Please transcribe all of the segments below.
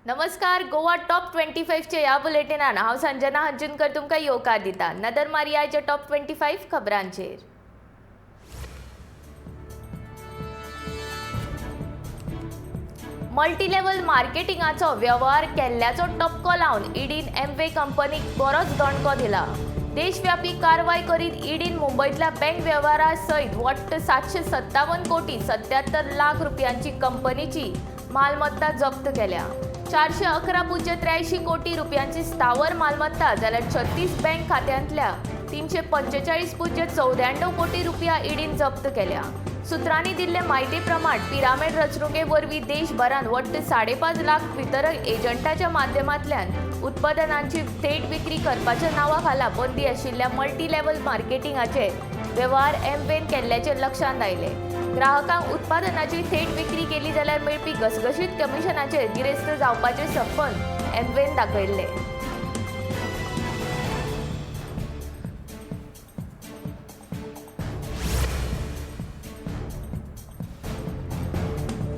नमस्कार, गोवा टॉप 25च्या ह्या बुलेटिनान हांव संजना हंजुनकर तुमकां येवकार दिता. नदर मारया आयच्या टॉप 25 खबरांचेर. मल्टीलेव्हल मार्केटिंगाचो व्यवहार केल्ल्याचो टपको लावन ईडीन एमवे कंपनीक बरोच दणको दिला. देशव्यापी कारवाय करीत ईडीन मुंबयतल्या बँक व्यवहारा सयत वट्ट 757 कोटी 77 लाख रुपयांची कंपनीची मालमत्ता जप्त केल्या. 411.83 कोटी रुपयांची स्थावर मालमत्ता जाल्यार 36 बँक खात्यांतल्या 345.94 कोटी रुपया ईडीन जप्त केल्या. सूत्रांनी दिल्ले म्हायती प्रमाण पिरामेड रचणुके वरवीं देशभरांत वट्ट 5.5 लाख वितरक एजंटाच्या माध्यमांतल्यान उत्पादनांची थेट विक्री करपाच्या नांवा खाला बंदी आशिल्ल्या मल्टी लेव्हल मार्केटिंगाचे वेव्हार एमवेन केल्ल्याचें लक्षांत आयलें. ग्राहकांक उत्पादनाची थेट विक्री केली जाल्यार मेळपी घसघशीत कमिशनाचेर गिरेस्त जावपाचें सपन एमवेन दाखयल्लें.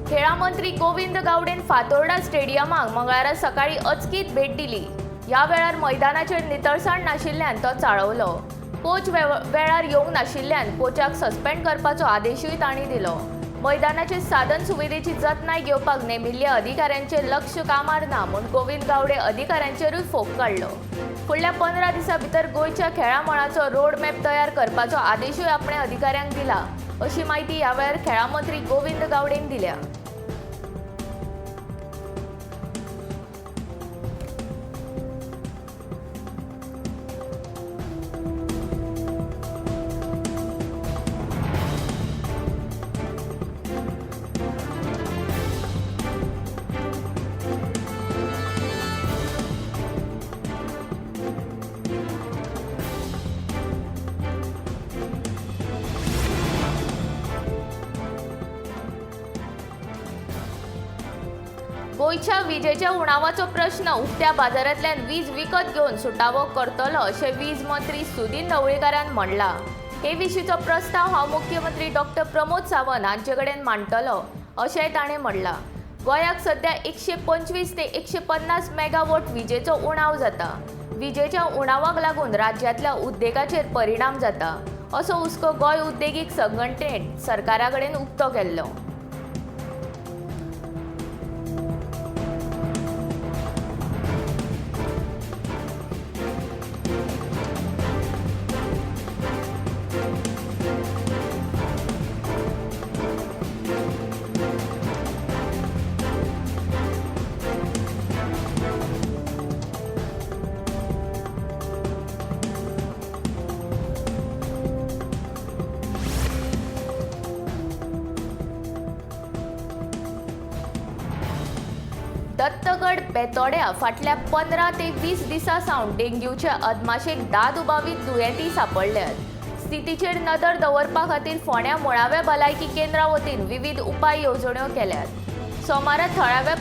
खेळां मंत्री गोविंद गावडेन फातोर्डा स्टेडियमाक मंगळारा सकाळी अचकीत भेट दिली. ह्या वेळार मैदानाचेर नितळसाण नाशिल्ल्यान तो चाळवलो. कोच वेळार येवंक नाशिल्ल्यान कोचाक सस्पेंड करपाचो आदेशूय तांणी दिलो. मैदानाचे साधन सुविधेची जतनाय घेवपाक नेमिल्ल्या अधिकाऱ्यांचें लक्ष कामार ना म्हूण गोविंद गावडे अधिकाऱ्यांचेरूय फोग काडलो. फुडल्या 15 दिसां भितर गोंयच्या खेळां मळाचो रोड मॅप तयार करपाचो आदेशूय आपणे अधिकाऱ्यांक दिला अशी म्हायती ह्या वेळार खेळां मंत्री गोविंद गावडेन दिल्या. गोंयच्या विजेच्या उणावाचो प्रश्न उक्त्या बाजारांतल्यान वीज विकत घेवन सुटावो करतलो अशें वीज मंत्री सुदिन ढवळीकारान म्हणलां. हे विशींचो प्रस्ताव हांव मुख्यमंत्री डॉक्टर प्रमोद सावंत हांचे कडेन मांडटलो अशेंय ताणें म्हणलां. गोंयाक सध्या 125 ते 150 मेगावॉट विजेचो उणाव जाता. विजेच्या उणावाक लागून राज्यांतल्या उद्देगाचेर परिणाम जाता असो हुस्को गोंय उद्देगीक संघटनेन सरकारा कडेन उक्तो केल्लो. दत्तगड बेतोड्या फाटल्या 15 ते 20 दिसां सावन डेंग्यूच्या अदमाशेक 10 दुबावीत दुयेंती सांपडल्यात. स्थितीचेर नदर दवरपा खातीर फोंड्या मुळाव्या भलायकी केंद्रा वतीन विविध उपाय येवजण्यो केल्यात. सोमारा थळाव्या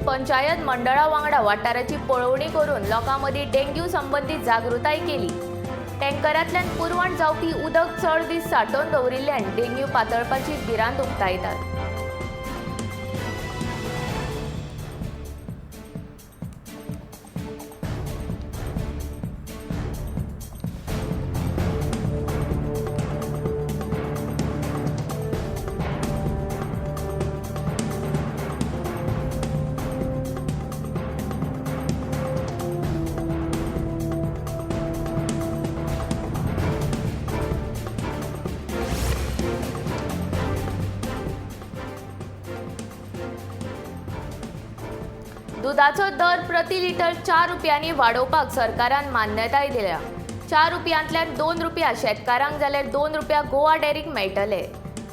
पंचायत मंडळा वांगडा वाठाराची पळोवणी करून लोकां मदीं डेंग्यू संबंदी जागृताय केली. टँकरांतल्यान पुरवण जावपी उदक चड दीस सांठोवन दवरिल्ल्यान डेंग्यू पातळपाची भिरांत उक्तायतात. दुधाचो दर प्रति लिटर 4 रुपयांनी वाडोवपाक सरकारान मान्यताय दिल्या. 4 रुपयांतल्यान 2 रुपया शेतकारांक जाल्यार 2 रुपया गोवा डेअरीक मेळटले.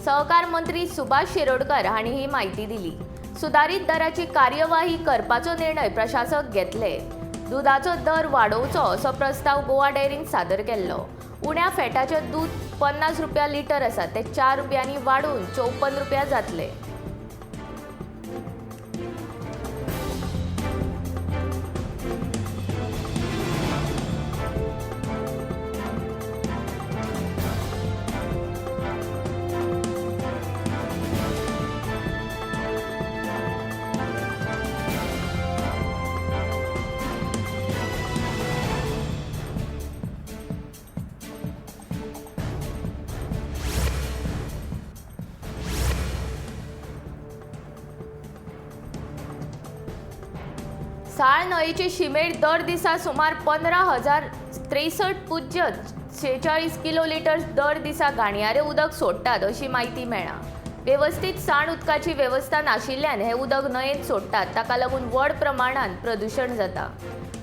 सहकार मंत्री सुभाष शिरोडकर हांणी ही म्हायती दिली. सुदारीत दराची कार्यवाही करपाचो निर्णय प्रशासक घेतले. दुधाचो दर वाडोवचो असो प्रस्ताव गोवा डेअरीन सादर केल्लो. उण्या फॅटाचें दूद 50 रुपया लिटर आसा, ते 4 रुपयांनी वाडून 54 रुपया जातले. साळ न्हंयेचे शिमेर दर दिसा सुमार 15,063.46 किलो लिटर दर दिसा घाणयारें उदक सोडटात अशी म्हायती मेळ्ळा. वेवस्थीत सांड उदकाची वेवस्था नाशिल्ल्यान हें उदक न्हंयेंत सोडटात, ताका लागून व्हड प्रमाणांत प्रदुशण जाता.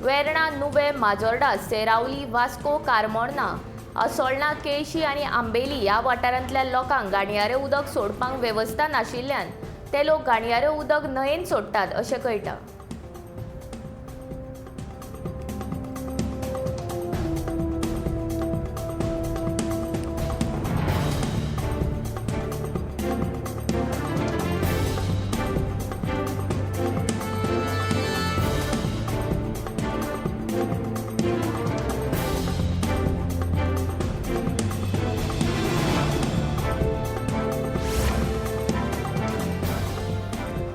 वेर्णा, नुवें, माजोर्डा, सेरावली, वास्को, कारमोर्ना, असोळणा, केळशी आनी आंबेली ह्या वाठारांतल्या लोकांक घाणयारें उदक सोडपाक वेवस्था नाशिल्ल्यान ते लोक घाणयारें उदक न्हंयेंत सोडटात अशें कळटा.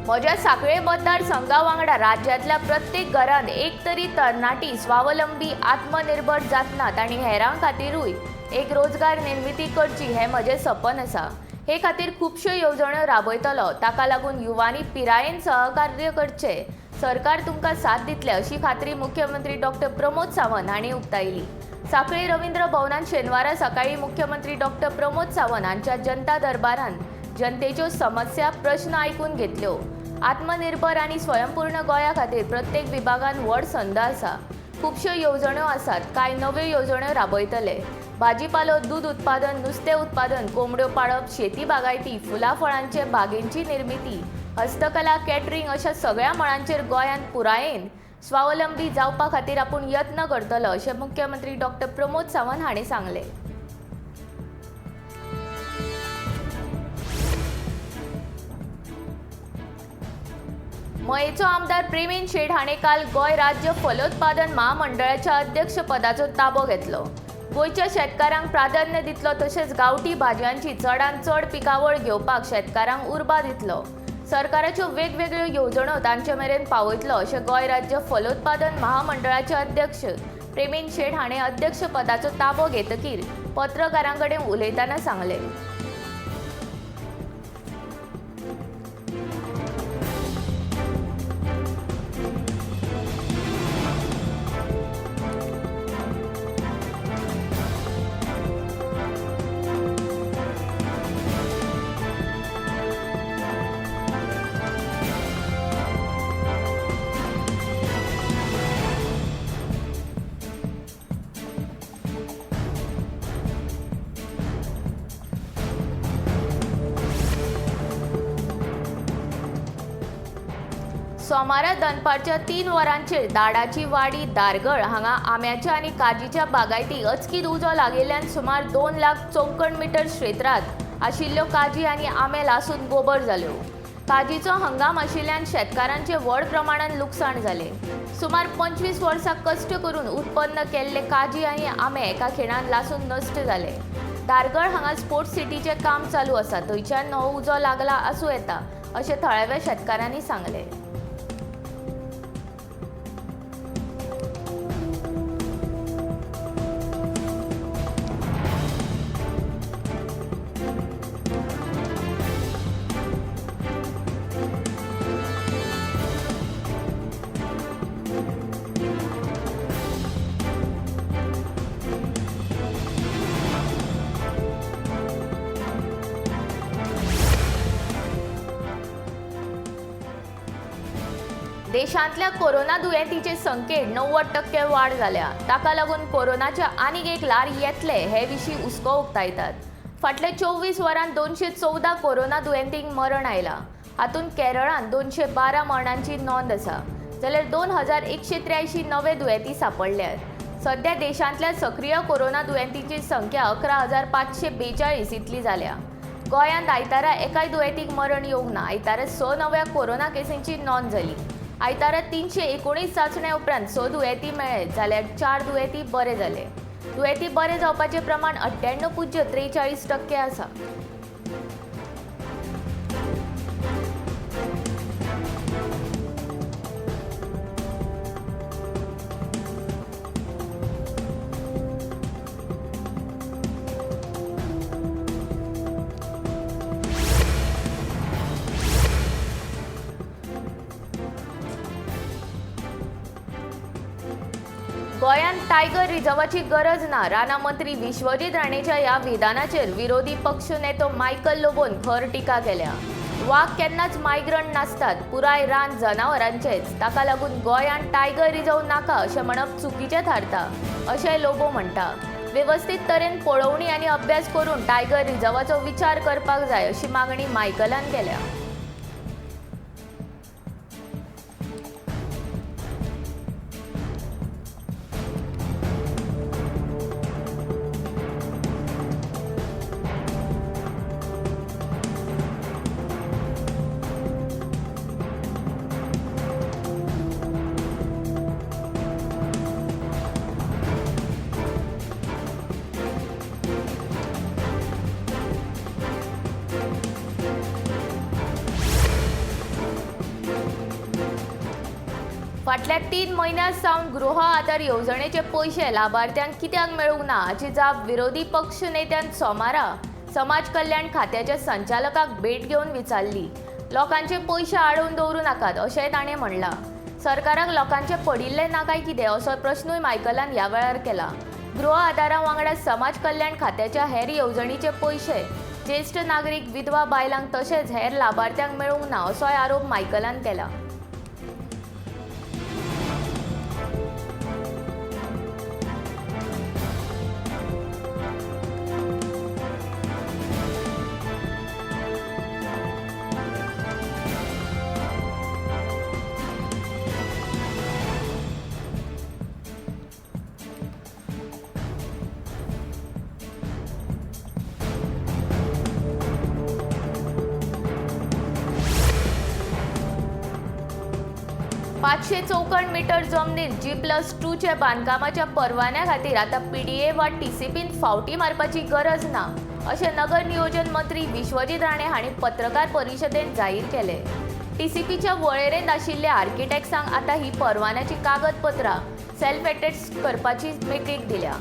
म्हज्या सांखळे मतदारसंघा वांगडा राज्यांतल्या प्रत्येक घरांत एक तरी तरणाटी स्वावलंबी आत्मनिर्भर जातना तांणी हेरां खातीरूय एक रोजगार निर्मिती करची हें म्हजें सपन आसा. हे खातीर खुबश्यो येवजण्यो राबयतलो. ताका लागून युवांनी पिरायेन सहकार्य करचें, सरकार तुमकां साथ दितलें अशी खात्री मुख्यमंत्री डॉक्टर प्रमोद सावंत हांणी उक्तायली. सांखळी रवींद्र भवनांत शेनवारा सकाळीं मुख्यमंत्री डॉक्टर प्रमोद सावंत हांच्या जनता दरबारान जनतेच्यो समस्या प्रश्न आयकून घेतल्यो. आत्मनिर्भर आनी स्वयंपूर्ण गोंया खातीर प्रत्येक विभागान व्हड संद आसा. खुबश्यो येवजण्यो आसात, कांय नव्यो येवजण्यो राबयतले. भाजीपालो, दूद उत्पादन, नुस्तें उत्पादन, कोंबड्यो पाळप, शेती बागायती, फुलां फळांचे बागेंची निर्मिती, हस्तकला, कॅटरींग अशा सगळ्या मळांचेर गोंयांत पुरायेन स्वावलंबी जावपा खातीर आपूण यत्न करतलो अशें मुख्यमंत्री डॉक्टर प्रमोद सावंत हांणी सांगलें. मयेचो आमदार प्रेमेंद्र शेट हाणें काल गोंय राज्य फलोत्पादन महामंडळाच्या अध्यक्षपदाचो ताबो घेतलो. गोंयच्या शेतकारांक प्राधान्य दितलो तशेंच गांवठी भाजयांची चडांत चड पिकावळ घेवपाक शेतकारांक उर्बा दितलो. सरकाराच्यो वेगवेगळ्यो येवजण्यो तांचे मेरेन पावयतलो अशें गोंय राज्य फलोत्पादन महामंडळाचे अध्यक्ष प्रेमेंद्र शेट हाणें अध्यक्षपदाचो ताबो घेतकीर पत्रकारां कडेन उलयतना सांगलें. सोमारा दनपारच्या 3 वरांचेर दाडाची वाडी दारगळ हांगा आंब्याच्या आनी काजीच्या बागायती अचकीत उजो लागिल्ल्यान सुमार 2 लाख चौखण मिटर क्षेत्रांत आशिल्ल्यो काजी आनी आंबे लासून गोबर जाल्यो. काजीचो हंगाम आशिल्ल्यान शेतकारांचें व्हड प्रमाणान लुकसाण जालें. सुमार 25 वर्सां कश्ट करून उत्पन्न केल्ले काजी आनी आंबे एका खिणान लासून नश्ट जाले. दारगळ हांगा स्पोर्ट्स सिटीचें काम चालू आसा, थंयच्यान हो उजो लागला आसूं येता अशें थळाव्या शेतकारांनी सांगलें. देशांतल्या कोरोना दुयेंतीचे संख्येत 90% वाड जाल्या. ताका लागून कोरोनाच्या आनीक एक ल्हार येतले हे विशीं हुस्को उक्तायतात. फाटल्या 24 वरांत 214 कोरोना दुयेंतींक मरण आयलां. हातूंत केरळांत 212 मरणांची नोंद आसा, जाल्यार 2183 नवे दुयेंती सांपडल्यात. सध्या देशांतल्या सक्रीय कोरोना दुयेंतींची संख्या 11,542 इतली जाल्या. गोंयांत आयतारा एकाय दुयेंतीक मरण येवंक ना. आयतारा 6 नव्या कोरोना केसींची नोंद जाली. आयतारा 319 चांचण्या उपरांत 6 दुयेंती मेळ्ळे, जाल्यार 4 दुयेंती बरे जाले. दुयेंती बरे जावपाचें प्रमाण 98.43% आसा. गोंयांत टायगर रिजर्वाची गरज ना. रानां मंत्री विश्वजीत राणेच्या ह्या विधानाचेर विरोधी पक्ष नेतो मायकल लोबोन खर टिका केल्या. वाग केन्नाच मायग्रंट नासतात, पुराय रान जनावरांचेच, ताका लागून गोंयांत टायगर रिजर्व नाका अशें म्हणप चुकीचें थारता अशें लोबो म्हणटा. वेवस्थीत तरेन पळोवणी आनी अभ्यास करून टायगर रिजर्वाचो विचार करपाक जाय अशी मागणी मायकलान केल्या. फाटल्या 3 म्हयन्यां सावन गृह आधार येवजणेचे पयशे लाभार्थ्यांक कित्याक मेळूंक ना हाची जाप विरोधी पक्ष नेत्यान सोमारा समाज कल्याण खात्याच्या संचालकाक भेट घेवन विचारली. लोकांचे पयशे आडोवन दवरूं नाकात अशेंय ताणें म्हणलां. सरकाराक लोकांचे पडिल्लें ना काय कितें असो प्रश्नूय मायकलान ह्या वेळार केला. गृह आधारा वांगडा समाज कल्याण खात्याच्या हेर येवजणीचे पयशे ज्येश्ठ नागरीक, विधवा बायलांक तशेंच हेर लाभार्थ्यांक मेळूंक ना असोय आरोप मायकलान केला. पांचशे चौखण मीटर जमनीर G+2 बांदकामाच्या परवान्या खातीर आतां पीडीए वा टीसीपीन फावटी मारपाची गरज ना अशें नगर नियोजन मंत्री विश्वजीत राणे हांणी पत्रकार परिशदेंत जाहीर केलें. टीसीपीच्या वळेरेंत आशिल्ल्या आर्किटेक्ट्सांक आतां ही परवान्याची कागदपत्रां सेल्फ एटेस्ट करपाची मेकळीक दिल्या.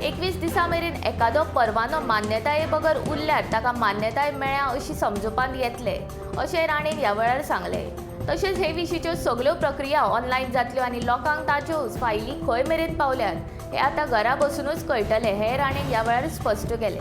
21 दिसां मेरेन एकादो परवानो मान्यताये बगर उरल्यार ताका मान्यताय मेळ्ळ्या अशी समजुपांत येतले अशें राणेन ह्या वेळार सांगलें. तशेंच हे विशींच्यो सगल्यो प्रक्रिया ऑनलायन जातल्यो आनी लोकांक ताच्यो फायली खंय मेरेन पावल्यात हें आतां घरा बसुनूच कळटलें हें राणेन ह्या वेळार स्पश्ट केलें.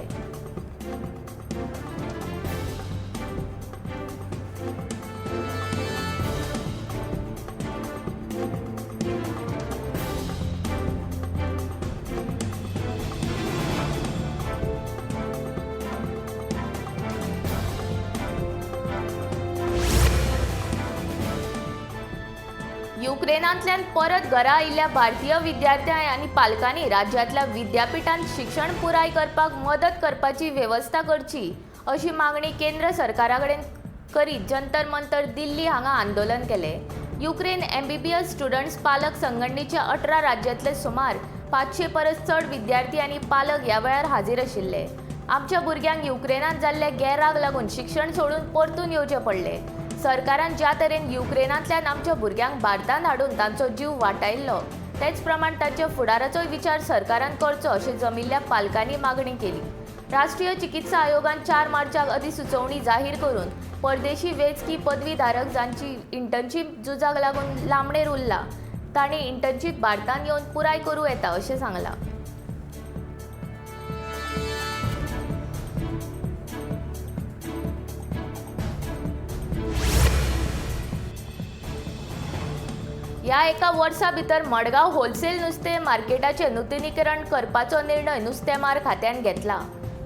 युक्रेनांतल्यान परत घरा आयिल्ल्या भारतीय विद्यार्थ्यांक आनी पालकांनी राज्यांतल्या विद्यापिठांत शिक्षण पुराय करपाक मदत करपाची वेवस्था करची अशी मागणी केंद्र सरकारा कडेन करीत जंतर मंतर दिल्ली हांगा आंदोलन केलें. युक्रेन MBBS students पालक संघटनेच्या 18 राज्यांतले सुमार 500 परस चड विद्यार्थी आनी पालक ह्या वेळार हाजीर आशिल्ले. आमच्या भुरग्यांक युक्रेनांत जाल्ल्या गैराक लागून शिक्षण सोडून परतून येवचें पडलें. सरकारान ज्या तरेन युक्रेनांतल्यान आमच्या भुरग्यांक भारतांत हाडून तांचो जीव वाटायल्लो तेच प्रमाण तांच्या फुडाराचोय विचार सरकारान करचो अशें जमिल्ल्या पालकांनी मागणी केली. राष्ट्रीय चिकित्सा आयोगान 4 मार्चाक अधिसुचोवणी जाहीर करून परदेशी वैजकी पदवीधारक जांची इंटर्नशीप झुजाक लागून लांबणेर उरला तांणी इंटर्नशीप भारतांत येवन पुराय करूं येता अशें सांगलां. ह्या एका वर्सा भितर मडगांव होलसेल नुस्तें मार्केटाचें नुतनीकरण करपाचो निर्णय नुस्तेमार खात्यान घेतला.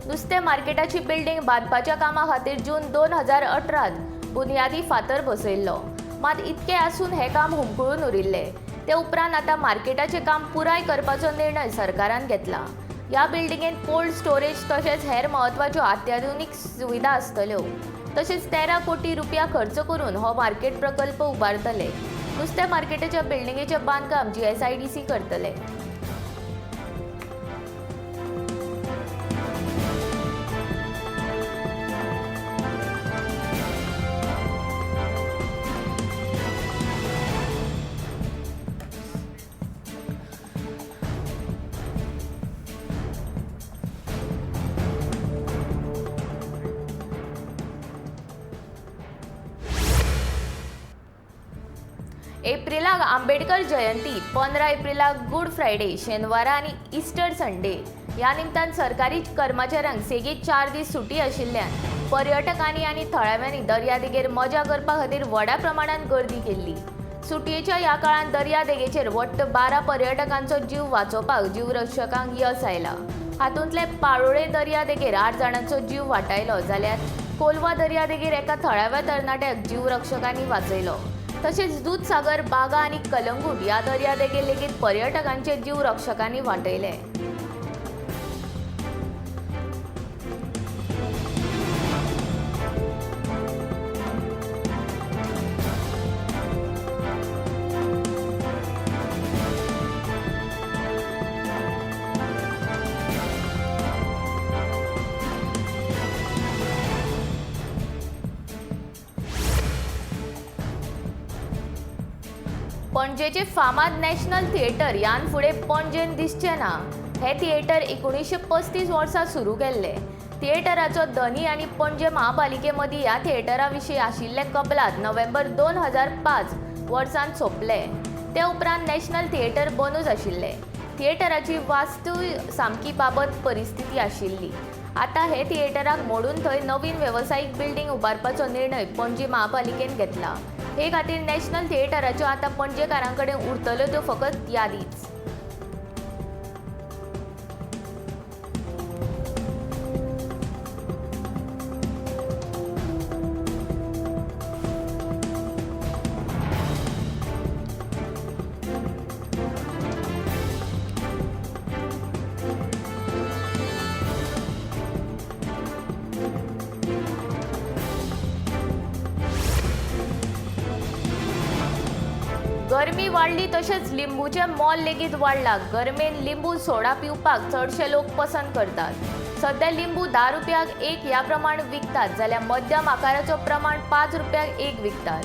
नुस्तें मार्केटाची बिल्डींग बांदपाच्या कामा खातीर जून 2018 बुनियादी फातर बसयल्लो. मात इतकें आसून हें काम हुमकळून उरिल्लें. ते उपरांत आतां मार्केटाचें काम पुराय करपाचो निर्णय सरकारान घेतला. ह्या बिल्डिंगेंत कोल्ड स्टोरेज तशेंच हेर म्हत्वाच्यो अत्याधुनीक सुविधा आसतल्यो. तशेंच 13 कोटी रुपया खर्च करून हो मार्केट प्रकल्प उबारतले. नुस्त्या मार्केटाच्या बिल्डिंगेचें बांदकाम GSIDC करतले. एप्रिलाक आंबेडकर जयंती, 15 एप्रिलाक गुड फ्रायडे, शेनवारा आनी इस्टर संडे ह्या निमतान सरकारी कर्मचाऱ्यांक सेगीत 4 दीस सुटी आशिल्ल्यान पर्यटकांनी आनी थळाव्यांनी दर्यादेगेर मजा करपा खातीर व्हडा प्रमाणान गर्दी केल्ली. सुटयेच्या ह्या काळांत दर्यादेगेचेर वट्ट 12 पर्यटकांचो जीव वाचोवपाक जीवरक्षकांक यस आयला. हातूंतले पाळोळे दर्यादेगेर 8 जाणांचो जीव वाटायलो जाल्यार कोलवा दर्यादेगेर एका थळाव्या तरणाट्याक जीवरक्षकांनी वाचयलो. तशेंच दूदसागर, बागा आनी कलंगूट ह्या दर्यादेगेर लेगीत पर्यटकांचे जीव रक्षकांनी वाटयले. पणजेचे फामाद नॅशनल थिएटर ह्यान फुडें पणजेन दिसचें ना. हें थिएटर 1935 वर्सा सुरू केल्लें. थिएटराचो धनी आनी पणजे महापालिके मदीं ह्या थिएटरा विशीं आशिल्ले कबलात नोव्हेंबर 2005 वर्सान सोंपले. ते उपरांत नॅशनल थिएटर बंदूच आशिल्लें. थिएटराची वास्तूय सामकी बाबत परिस्थिती आशिल्ली. आतां हे थिएटराक मोडून थंय नवीन वेवसायीक बिल्डींग उबारपाचो निर्णय पणजी महापालिकेन घेतला. हे खातीर नॅशनल थिएटराच्यो आतां पणजेकारां कडेन उरतल्यो त्यो फकत यादीच. गरमी वाडली तशेंच लिंबूचें मोल लेगीत वाडलां. गरमेन लिंबू सोडा पिवपाक चडशे लोक पसंत करतात. सध्या लिंबू 10 रुपयाक एक ह्या प्रमाण विकतात जाल्यार मध्यम आकाराचो प्रमाण 5 रुपयाक एक विकतात.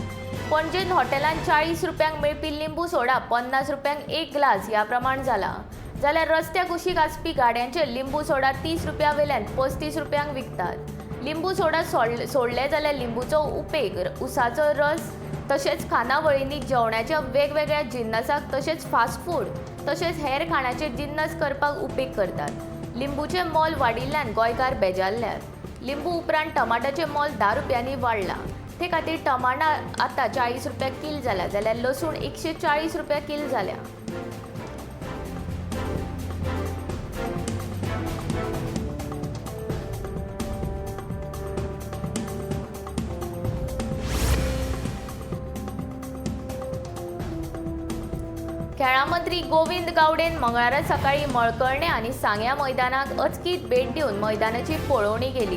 पणजेन हॉटेलान 40 रुपयांक मेळपी लिंबू सोडा 50 रुपयांक एक ग्लास ह्या प्रमाण जाला. जाल्यार रस्त्या कुशीक आसपी गाड्यांचेर लिंबू सोडा 30 रुपया वेल्यान 35 रुपयांक विकतात. लिंबू सोडा सोडले जाल्यार लिंबूचो उपेग उसाचो रस तशेंच खानावळींनी जेवणाच्या वेगवेगळ्या जिन्नसाक तशेंच फास्ट फूड तशेंच हेर खाणाचे जिन्नस करपाक उपेग करतात. लिंबूचें मोल वाडिल्ल्यान गोंयकार बेजारल्यात. लिंबू उपरांत टमाटाचें मोल 10 रुपयांनी वाडलां. ते खातीर टमाटां आतां 40 रुपया कील जाला जाल्यार लसूण 140 रुपया कील जाल्या. खेळां मंत्री गोविंद गावडेन मंगळारा सकाळी मळकर्णे आनी सांग्या मैदानाक अचकीत भेट दिवन मैदानाची पळोवणी केली.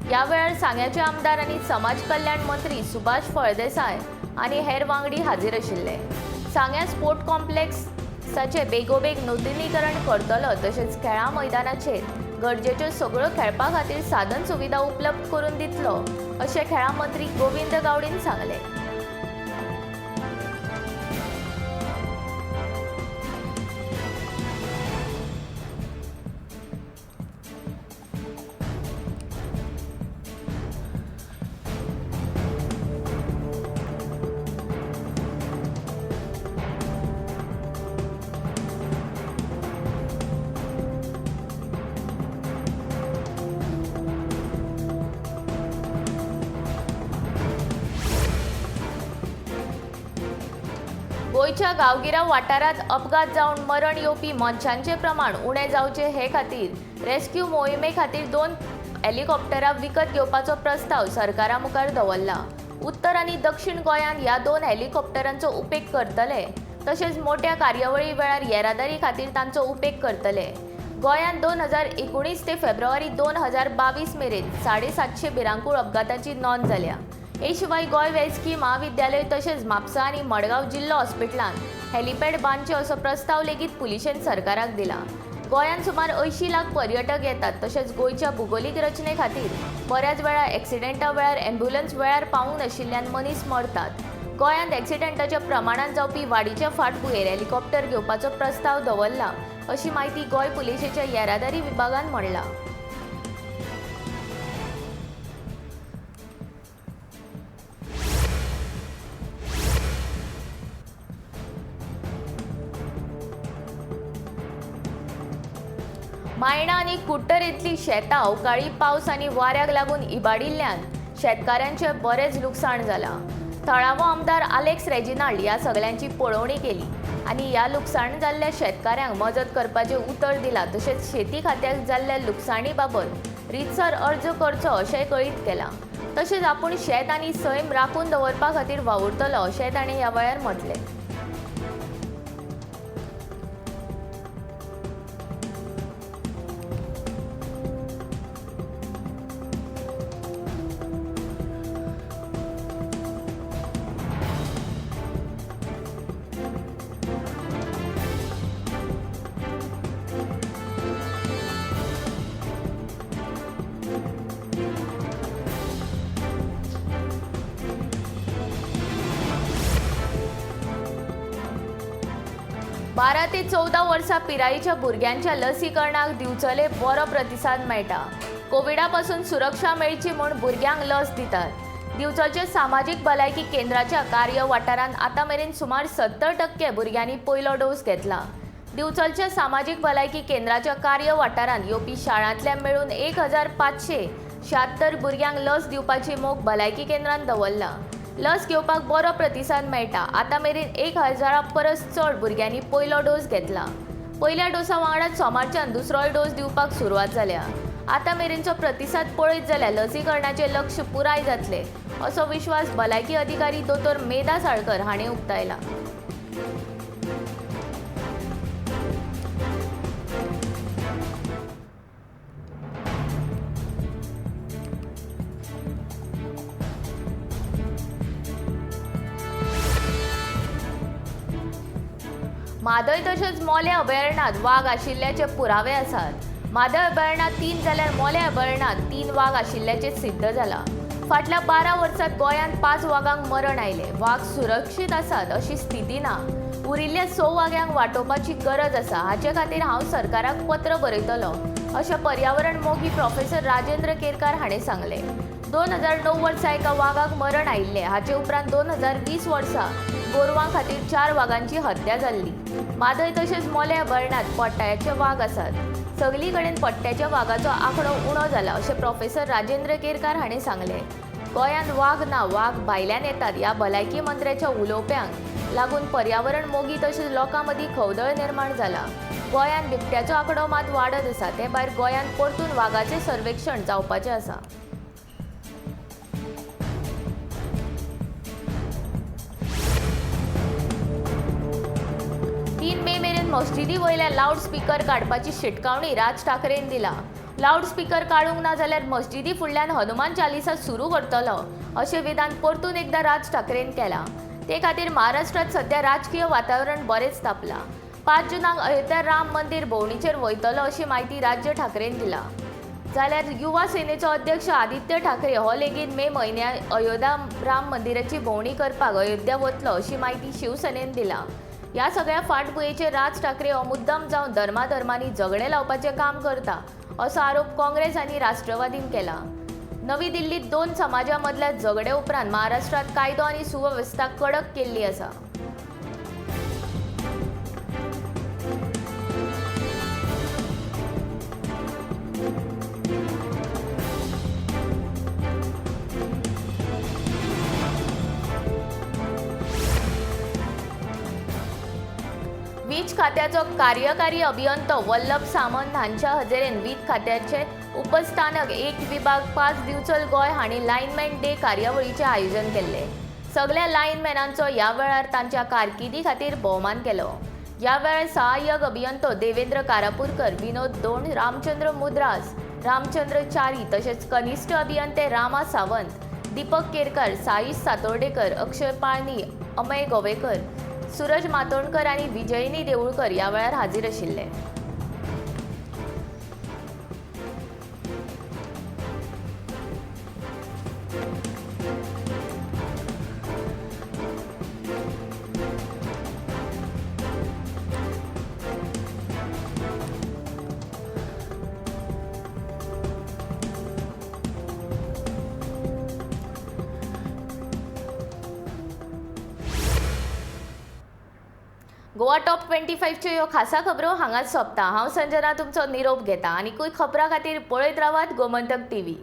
ह्या वेळार सांग्याचे आमदार आनी समाज कल्याण मंत्री सुभाष फळदेसाय आनी हेर वांगडी हाजीर आशिल्ले. सांग्या स्पोर्ट कॉम्प्लेक्साचे बेगोबेग नुतनीकरण करतलो तशेंच खेळां मैदानाचेर गरजेच्यो सगळ्यो खेळपा खातीर साधन सुविधा उपलब्ध करून दितलो अशें खेळां मंत्री गोविंद गावडेन सांगलें. गोंयच्या गांवगिऱ्या वाठारांत अपघात जावन मरण येवपी मनशांचें प्रमाण उणें जावचें हे खातीर रेस्क्यू मोहिमे खातीर 2 हेलिकॉप्टरां विकत घेवपाचो प्रस्ताव सरकारा मुखार दवरला. उत्तर आनी दक्षिण गोंयांत ह्या 2 हेलिकॉप्टरांचो उपेग करतले तशेंच मोट्या कार्यावळी वेळार येरादारी खातीर तांचो उपेग करतले. गोंयांत 2019 ते फेब्रुवारी 2022 मेरेन 750 भिरांकूळ अपघाताची नोंद जाल्या. हे शिवाय गोंय वैजकी म्हाविद्यालय तशेंच म्हापसा आनी मडगांव जिल्लो हॉस्पिटलांत हेलिपॅड बांदचे असो प्रस्ताव लेगीत पुलिशेन सरकाराक दिला. गोंयांत सुमार 80 लाख पर्यटक येतात तशेंच गोंयच्या भुगोलीक रचने खातीर बऱ्याच वेळा एक्सिडेंटा वेळार ॲम्ब्युलन्स वेळार पावूंक नाशिल्ल्यान मनीस मरतात. गोंयांत एक्सिडेंटाच्या प्रमाणांत जावपी वाडीच्या फाटभुंयेर हेलिकॉप्टर घेवपाचो प्रस्ताव दवरला अशी म्हायती गोंय पुलिशेच्या येरादारी विभागान म्हणलां. बायणा आनी कुडटरेंतली शेतां अवकाळी पावस आनी वाऱ्याक लागून इबाडिल्ल्यान शेतकारांचें बरेंच लुकसाण जालां. थळावो आमदार आलेक्स रेजिनाल्ड ह्या सगल्यांची पळोवणी केली आनी ह्या लुकसाण जाल्ल्या शेतकाऱ्यांक मजत करपाचें उतर दिलां. तशेंच शेती खात्याक जाल्ल्या लुकसाणी बाबत रितसर अर्ज करचो अशेंय कळीत केलां. तशेंच आपूण शेत आनी सैम राखून दवरपा खातीर वावुरतलो अशेंय ताणें ह्या वेळार म्हटलें. बारा ते 14 वर्सां पिरायेच्या भुरग्यांच्या लसीकरणाक दिवचले बरो प्रतिसाद मेळटा. कोविडा पासून सुरक्षा मेळची म्हूण भुरग्यांक लस दितात. दिवचलच्या सामाजीक भलायकी केंद्राच्या कार्य वाठारांत आतां मेरेन सुमार 70% भुरग्यांनी पयलो डोस घेतला. दिवचलच्या सामाजीक भलायकी केंद्राच्या कार्य वाठारांत येवपी शाळांतल्या मेळून 1576 भुरग्यांक लस दिवपाची मोख भलायकी केंद्रान दवरला. लस घेवपाक बरो प्रतिसाद मेळटा. आतां मेरेन 1000 परस चड भुरग्यांनी पयलो डोस घेतला. पयल्या डोसा वांगडा सोमारच्यान दुसरोय डोस दिवपाक सुरवात जाल्या. आतां मेरेनचो प्रतिसाद पळयत जाल्यार लसीकरणाचें लक्ष पुराय जातलें असो विश्वास भलायकी अधिकारी दोतोर मेधा साळकर हांणी उक्तायला. म्हादय तशेंच मोलें अभयारण्यांत वाग आशिल्ल्याचे पुरावे आसात. म्हादय अभयारण्यांत 3 जाल्यार मोलें अभयारण्यांत 3 वाग आशिल्ल्याचें सिद्ध जालां. फाटल्या 12 वर्सांत गोंयांत 5 वागांक मरण आयलें. वाग सुरक्षीत आसात अशी स्थिती ना. उरिल्ल्या 6 वागांक वाटोवपाची गरज आसा. हाचे खातीर हांव सरकाराक पत्र बरयतलो अशें पर्यावरण मोगी प्रोफेसर राजेंद्र केरकार हाणें सांगलें. 2009 वर्सा एका वागाक मरण आयिल्लें. हाचे उपरांत 2020 वर्सा गोरवां खातीर 4 वागांची हत्या जाल्ली. म्हादय तशेंच मोलें अभयारण्यांत पट्ट्याचे वाग आसात. सगली कडेन पट्ट्याच्या वागाचो आंकडो उणो जाला अशें प्रोफेसर राजेंद्र केरकार हाणें सांगलें. गोंयांत वाग ना, वाग भायल्यान येतात ह्या भलायकी मंत्र्याच्या उलोवप्यांक लागून पर्यावरण मोगी तशेंच लोकां मदीं खवदळ निर्माण जाला. गोंयांत बिबट्याचो आंकडो मात वाडत आसा. ते भायर गोंयांत परतून वागाचें सर्वेक्षण जावपाचें आसा. मे मेरेन मस्जिदी वयल्या लावड स्पीकर काडपाची शिटकावणी राज ठाकरेन दिला. लावड स्पीकर काडूंक ना जाल्यार मस्जिदी फुडल्यान हनुमान चालिसा सुरू करतलो अशें विधान परतून एकदां राज ठाकरेन केलां. ते खातीर महाराष्ट्रांत सध्या राजकीय वातावरण बरेंच तापलां. 5 जुनाक अयोध्या राम मंदिर भोंवणीचेर वयतलो अशी म्हायती राज्य ठाकरेन दिला. जाल्यार युवा सेनेचो अध्यक्ष आदित्य ठाकरे हो लेगीत मे म्हयन्यात अयोध्या राम मंदिराची भोंवणी करपाक अयोध्या वतलो अशी म्हायती शिवसेनेन दिला. ह्या सगळ्या फाटभुंयेचेर राज ठाकरे हो मुद्दम जावन धर्माधर्मांनी झगडें लावपाचें काम करता असो आरोप काँग्रेस आनी राष्ट्रवादीन केला. नवी दिल्लीत 2 समाजां मदल्या झगडे उपरांत महाराष्ट्रांत कायदो आनी सुवेवस्था कडक केल्ली आसा. वीज खात्याचो कार्यकारी अभियंतो वल्लभ सामंत हांच्या हजेरेन वीज खात्याचे उपस्थानक 1 विभाग 5 दिवचल गोंय हांणी लायनमॅन डे कार्यावळीचें आयोजन केल्लें. सगल्या लायनमॅनांचो ह्या वेळार तांच्या कारकिर्दी खातीर भोवमान केलो. ह्या वेळार सहाय्यक अभियंतो देवेंद्र कारापूरकर, विनोद दोण, रामचंद्र मुद्रास, रामचंद्र च्यारी तशेंच कनिश्ठ अभियंते रामा सावंत, दीपक केरकर, साईश सातोर्डेकर, अक्षय पाळणी, अमय गोवेकर, सूरज मातोंडकर आनी विजयिनी देऊळकर ह्या वेळार हाजीर आशिल्ले. गोवा टॉप 25च्यो ह्यो खासा खबरो हांगाच सोंपता. हांव संजना तुमचो निरोप घेता. आनीकूय खबरां खातीर पळयत रावात गोमंतक टीव्ही.